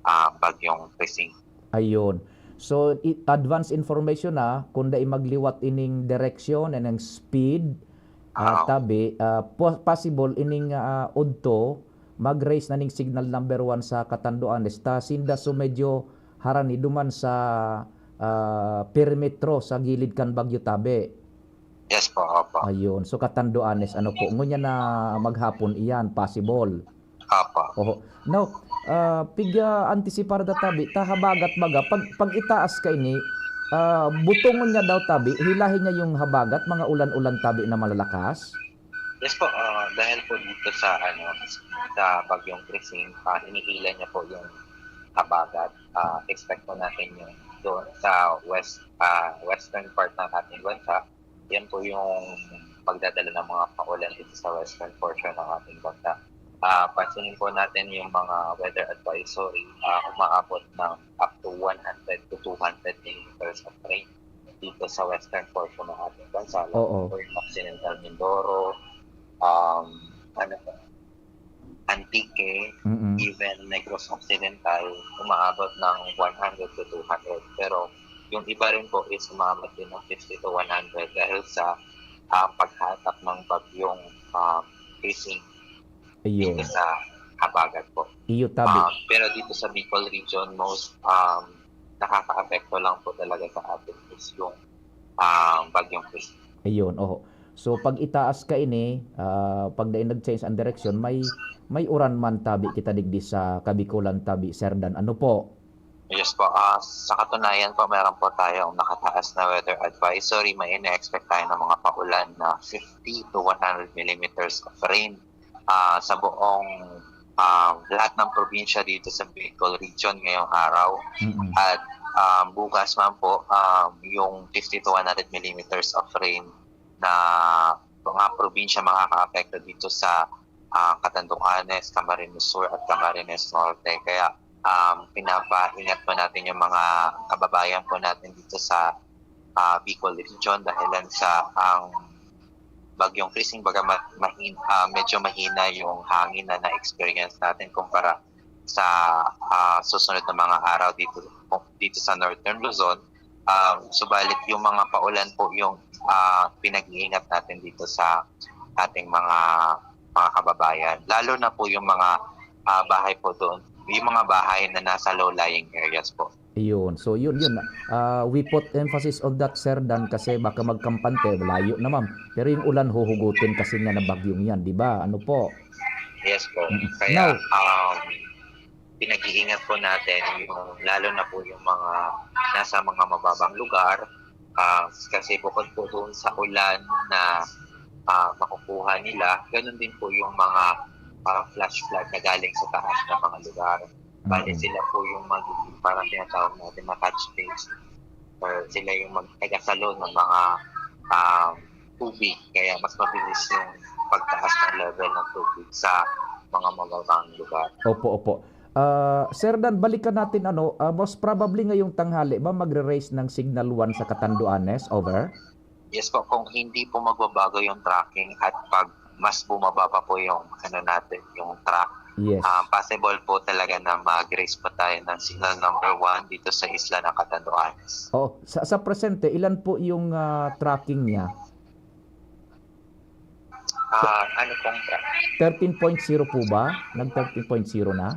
ah, bagyong Krising. Ayun. So, i-, advance information na, kung dai magliwat ining direksyon and ang speed, ah, Ah. tabi, ah, po-, possible ining, ah, udto, mag-raise na ning signal number one sa Catanduanes. Ta sinda so medyo harani duman sa, ah, perimetro sa gilid kan bagyo, tabi. Yes po, opo. Ayun. So, Catanduanes, ano po, ngunyan na maghapon iyan, possible. Opo. Oho. Now, ah, pig-, ah, antisipar da, tabi, ta habagat baga, pag, pag itaas kaini, ah, butongon niya daw, tabi, hilahin niya yung habagat, mga ulan-ulan, tabi, na malalakas? Yes po, ah, dahil po dito sa, ano, sa Bagyong Krising, ah, hinihila niya po yung habagat. Ah, expect po natin yung doon sa west, ah, western part ng ating bansa. Yan po yung magdadala ng mga paulan dito sa western portion ng ating bansa. Ah, pansinin po natin yung mga weather advisory, ah, umaabot ng up to one hundred to two hundred millimeters of rain dito sa western portion ng ating bansa, lalo Oo. po yung Occidental Mindoro, um, ano po, Antique, Mm. even Negros Occidental, umaabot ng one hundred to two hundred. Pero yung iba rin po is umaabot din ng fifty to one hundred dahil sa, ah, paghatak ng bagyong, ah, Krising Ayun. dito sa habagat po. Iyo, tabi. Ah, pero dito sa Bicol region, most, um, nakakaapekto lang po talaga sa atin is yung, ah, bagyong Krising. Ayun, oho. So, pag itaas kaini, ah, pag dai nag-change ang direksyon, may, may uran man, tabi, kita digdi sa Kabikolan, tabi, Sir Dan. Ano po? Yes po. Ah, sa katunayan po, meron po tayong nakataas na weather advisory. May ina-expect tayo ng mga paulan na fifty to one hundred millimeters of rain, ah, sa buong, ah, lahat ng probinsya dito sa Bicol region ngayong araw. Mm-mm. At, ah, bukas man po, ah, yung fifty to one hundred millimeters of rain na mga probinsya makakaapekto dito sa, ah, Catanduanes, Camarines Sur at Camarines Norte. Kaya, um, pinapaingat po natin yung mga kababayan po natin dito sa, ah, Bicol region dahilan sa ang Bagyong Krising, bagamat mahin-, ah, medyo mahina yung hangin na na-experience natin kumpara sa, ah, susunod na mga araw dito, dito sa Northern Luzon. Um, subalit yung mga paulan po yung, ah, pinag-iingat natin dito sa ating mga, mga kababayan. Lalo na po yung mga, ah, bahay po doon, yung mga bahay na nasa low-lying areas po. Yun. So, yun, yun. Ah, we put emphasis on that, Sir Dan, kasi baka magkampante, layo naman. Pero yung ulan, huhugutin kasi niya na bagyong yan, di ba? Ano po? Yes po. Mm. Kaya, Now, um, pinag-iingat po natin yung, lalo na po yung mga nasa mga mababang lugar, Ah, kasi bukod po doon sa ulan na, ah, makukuha nila, ganun din po yung mga, ah, flash flood na galing sa taas na mga lugar. Bali, Mm. sila po yung magiging parang tinatawag natin na catch basin. Or sila yung magtagasalo ng mga, um, tubig. Kaya mas mabilis yung pagtaas ng level ng tubig sa mga mababang lugar. Opo, opo. Ah, Sir Dan, balikan natin, ano, ah, most probably ngayong tanghali ba magre-raise ng Signal one sa Catanduanes? Over? Yes po, kung hindi po magbabago yung tracking at pag mas bumaba pa po yung, ano natin, yung track, Yes. ah, possible po talaga na mag-raise po tayo ng Signal number one dito sa isla ng Catanduanes. Oh, sa, sa presente, ilan po yung, ah, tracking niya? Ah, ano pong track? Thirteen point zero po ba? Nag thirteen point zero na?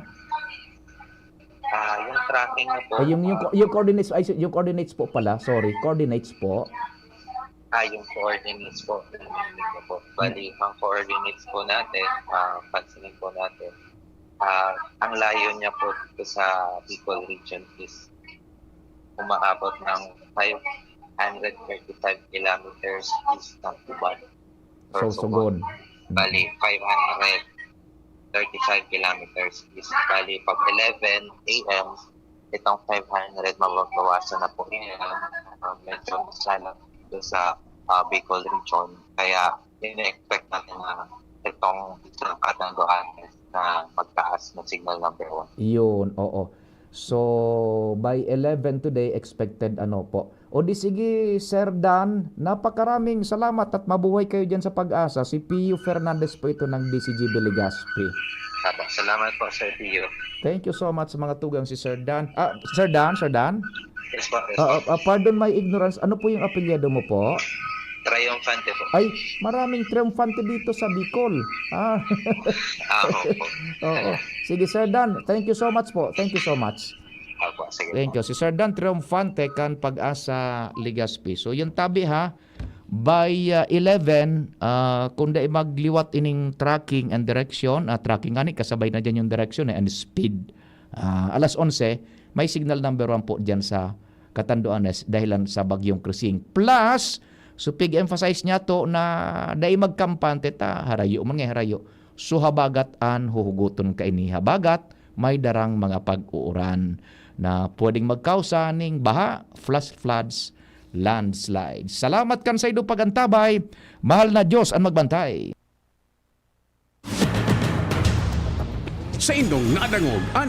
Ah, yung tracking na po, Ay, yung, yung, ah, yung coordinates, ay, yung coordinates po pala. Sorry, coordinates po. Ah, yung coordinates po. Yung po. Bali, ang coordinates po natin, ah, pansinin po natin, ah, ang layo niya po dito sa Bicol region is umaabot ng five hundred thirty-five kilometers east ng Tuban. Sorsogon. Sorsogon. Bali, five hundred thirty-five kilometers east. Bali, pag eleven A M, itong five hundred, mababawasan na po yan. Ah, medyo mas lalapit dito sa, ah, Bicol region. Kaya, ina-expect natin na itong isang Catanduanes na magtaas na Signal number one. Yun, oo. So, by eleven today, expected, ano po. O di sige, Sir Dan, napakaraming salamat at mabuhay kayo dyan sa PAGASA. Si Pio Fernandez po ito ng D C G B Legazpi. Apo, salamat po, Sir Pio. Thank you so much sa mga tugang si Sir Dan. Ah, Sir Dan, Sir Dan? Yes po, yes Ah, po. ah, ah, pardon my ignorance. Ano po yung apelyido mo po? Triumphante po. Ay, maraming triumphante dito sa Bicol. Ah. Ah, opo. Oo. Sige, Sir Dan. Thank you so much po. Thank you so much. Apo, sige Thank po. you. Si Sir Dan Triumphante kan PAGASA Legazpi. So, yun tabi ha. By, ah, eleven, ah, kung dai magliwat ining tracking and direction, ah, tracking ngani, kasabay na dyan yung direction eh, and speed. Ah, alas onse, may signal number one po dyan sa Catanduanes dahilan sa Bagyong Krising. Plus, so pig-emphasize niya to na dai magkampante ta, harayo man nga harayo. So habagat an huhugoton kaini, habagat may darang mga pag-uuran na pwedeng magkausa ning baha, flash floods, landslides. Salamat kan saindo pagantabay. Mahal na Diyos an magbantay. Saindong nadangog an